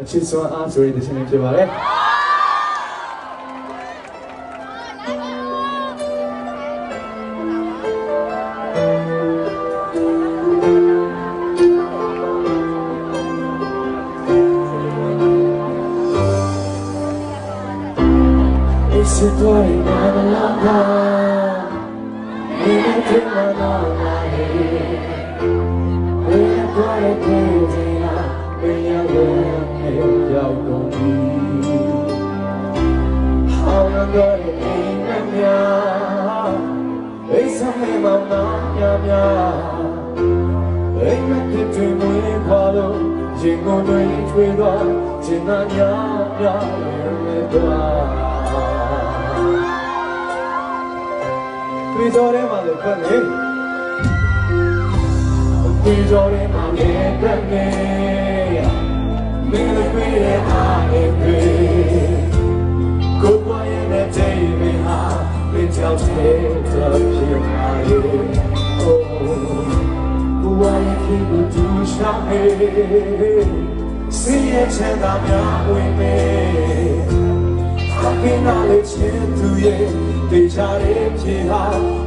အချစ်စွမ်းအားဆိုတဲ့တခြင်းလေးဖြစ်ပါတယ် It's a party, na na na. နေနဲ့တွေ့မှတော့လာလေဝေးသွားတဲ့ပြေးလားမင်းရဲ့ဝဲ ရောက်ကုန်ပြီဟောင်းတော့တဲ့အိမ်မများအိမ်ဆောင်နေမှာများများအိမ်မတစ်တွေမွေးခွာလို့ရင်ကုန်တွေထွေသွားချင်နာများများလဲသွားတွေ့ကြောထဲမှာလည်းပတ်နေတွေ့ကြောထဲမှာလည်းပတ်နေမင်းလည်းတွေ့တဲ့အားနဲ့တွေ့ကိုယ်ပေါ်ရဲ့တဲ့ဒေးဟာမင်းကြောက်တဲ့တော့ဖြစ်ပါရဲ့ Oh ဘဝရဲ့ခေကိုတူရှောင်းနေစီရဲ့ချမ်းသာများဝင်မေအပင်နာလေးချစ်သူရဲ့တေချာတဲ့ဖြစ်ဟာ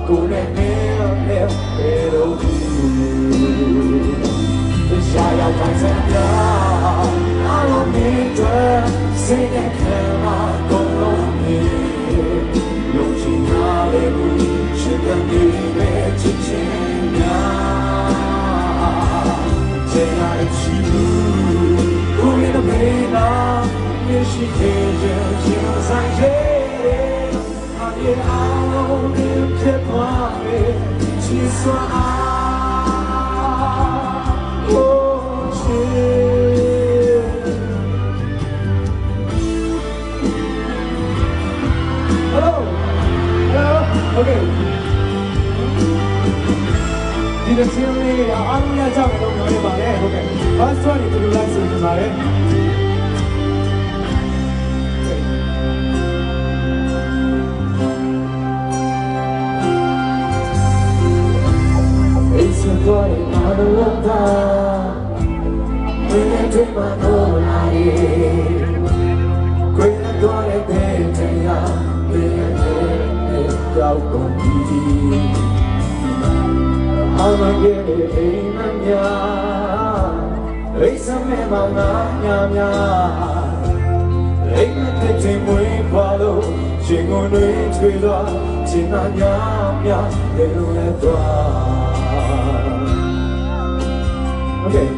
ကိုယ်နဲ့မင်းနဲ့ပဲတော့ဒီရှာရောက်တိုင်းစံပြအလုံးမင်းတွေစိတ်နဲ့ခံမှာကုန်လုံးနေယုံကြည်နာလေမှုရှင်တဲ့နေပဲချစ်ချင်းများချင်ရတဲ့ချီဘူးကိုယ်ရဲ့မေးနာမရှိသေးခြင်းရှင်ဆိုင်ရဲ့အမြဲအောင်ဖြစ်သွားမယ်ချစ်စွာ Oh, ချစ် Hello Hello Okay ဒီတစ်ချင်းလေးအားလုံးရကြမယ်လို့ပြောနေပါတယ်ဟုတ်ကဲ့ First one ကိုတူလိုက်ဆိုနေပါတယ် It's a party, mother love. မင်းနဲ့တွေ့မှတော့လာရဲ့ ခွေးတော့တဲ့တရားမင်းရဲ့ကြောက်ကုန်ပြီအမရဲ့အိမ်မများအိမ်စမဲမောင်ငါများများအိမ်မတဲ့တင်မွေးခွာလို့ရှင်ကုန်တွေထွေသွားချင်နာများများလေလုံးလဲသွား Okay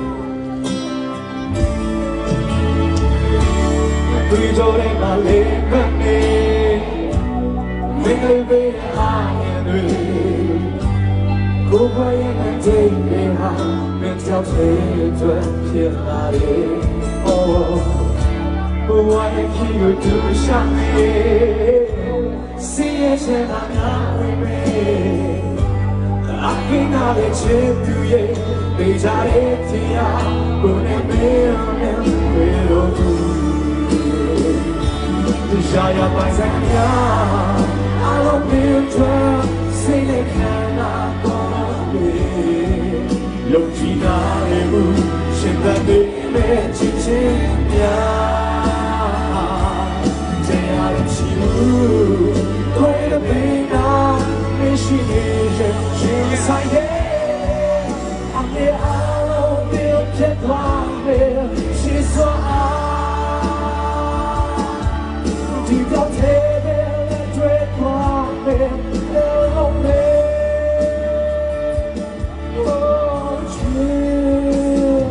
တွေ့ကြတဲ့မလေးပတ်နေမင်းလေးပဲအားရင်တွေကိုယ်ပွားရဲ့တဲ့တွေဟာမင်းကြောက်တဲ့အတွက်ဖြစ်လာတယ် Oh ဘဝရဲ့ခီးကိုတူရှာနေစီရဲ့ချမ်းသာများဝင်မေအပင်နာတဲ့ချစ်သူရဲ့တေချာတဲ့တရားကိုနဲ့မင်းနဲ့တွေ့လို့ရှာရပိုင်ဆိုင်များအလုံးပြထွက်စိတ်နဲ့ခန္ဓာကိုယ်ယုံကြည်နာနေမှုရှင်သန်နေမဲ့ချစ်ချင်းများတရားချီမှုတွေ့တဲ့ပင်နာမရှိနေရင်ရှင်ဆိုင်ရဲ့အမေအလုံးပြဖြစ်သွားမယ်ရှိစွာဒီတော့တဲ့တွေ့သွားမယ်လုံးနဲ့ Oh ချစ်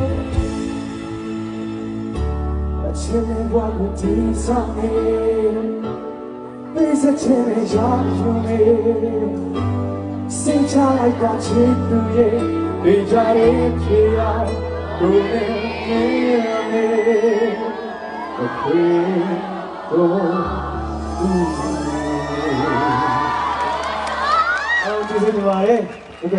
အချစ်နဲ့ဘဝကိုတည်ဆောင်နေပေးစချင်တဲ့ရာယူနေစိတ်ချလိုက်တာချစ်သူရဲ့နေကြတဲ့ဖြစ်ရကိုယ်နဲ့နေနေအခွေတော့ အောင်ကျေးဇူးတင်ပါတယ် Okay.